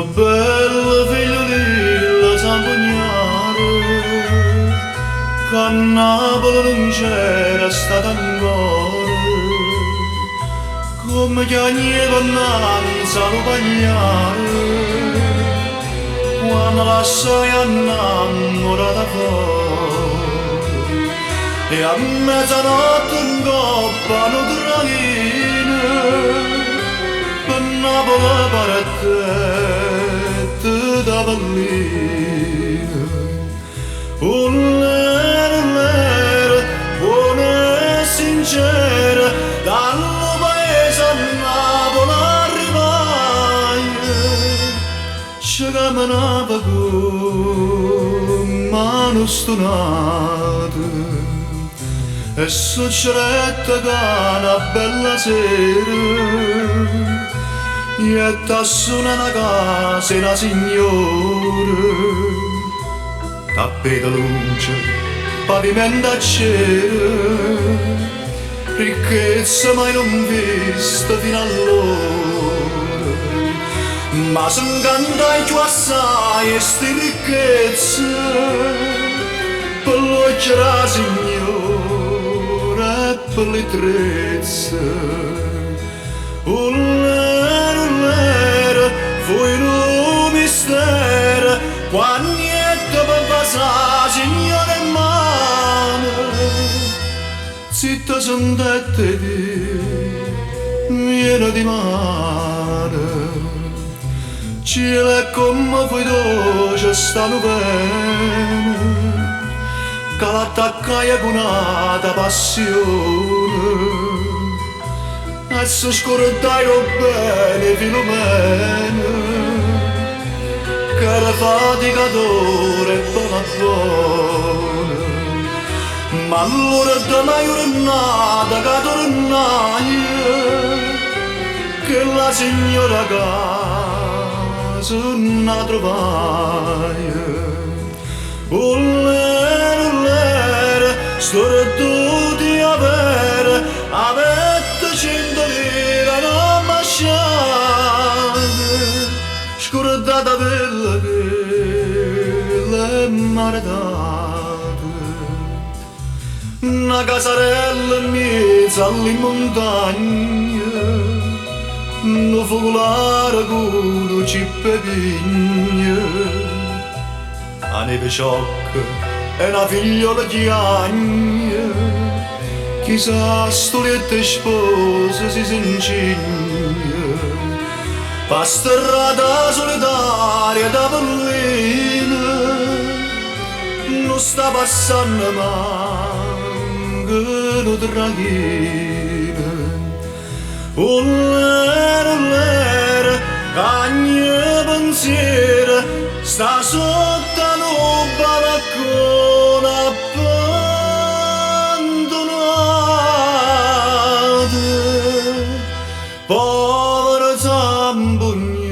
Nu bello figliulillo zampugnaro, che a Napoli non c'era stato ancora. Come chiagneva innanzi a lu pagliaro, quando lasciai innamorata fora. E a mezzanotte in coppa nu traino, per Napoli partette da Avellino. Ullera, ullera, buona e sincera, dal paese a Napoli arrivai, ci camminava con mano stonata. E succedette che una bella sera Ietta su una casa una signora, tappeto luce, pavimento a cera, ricchezza mai non vista fino allora. Ma s'incantai più assai e sti ricchezze, per l'occhio della signora e per le trezze. Ullera, ullera, fu un mistero, quando niente per passare, signore in mano. Zitta sentette di, viene di mare. Cielo è come fui dolce sta novena, che l'attaccaia con una passione. Adesso scordai lo bene Filomena, che era faticatore e buona buona. Ma allora da una giornata che tornai, che la signora casa non trovai. Ullera, ullera, sto di avere, avete 100 lire non lasciate, scordata bella che l'è maritata. Una casarella in mezzo alle montagne, un focolare con cippe pigne, a neve sciocca e una figliola chiagne, chissà sto lietto sposa si s'incigna, pa strada solitaria da Berlino, non sta passando manco un tragino. Ullera, ullera, cagna pensiero, sta sotto un balcone abbandonato. Povero zampugnaro.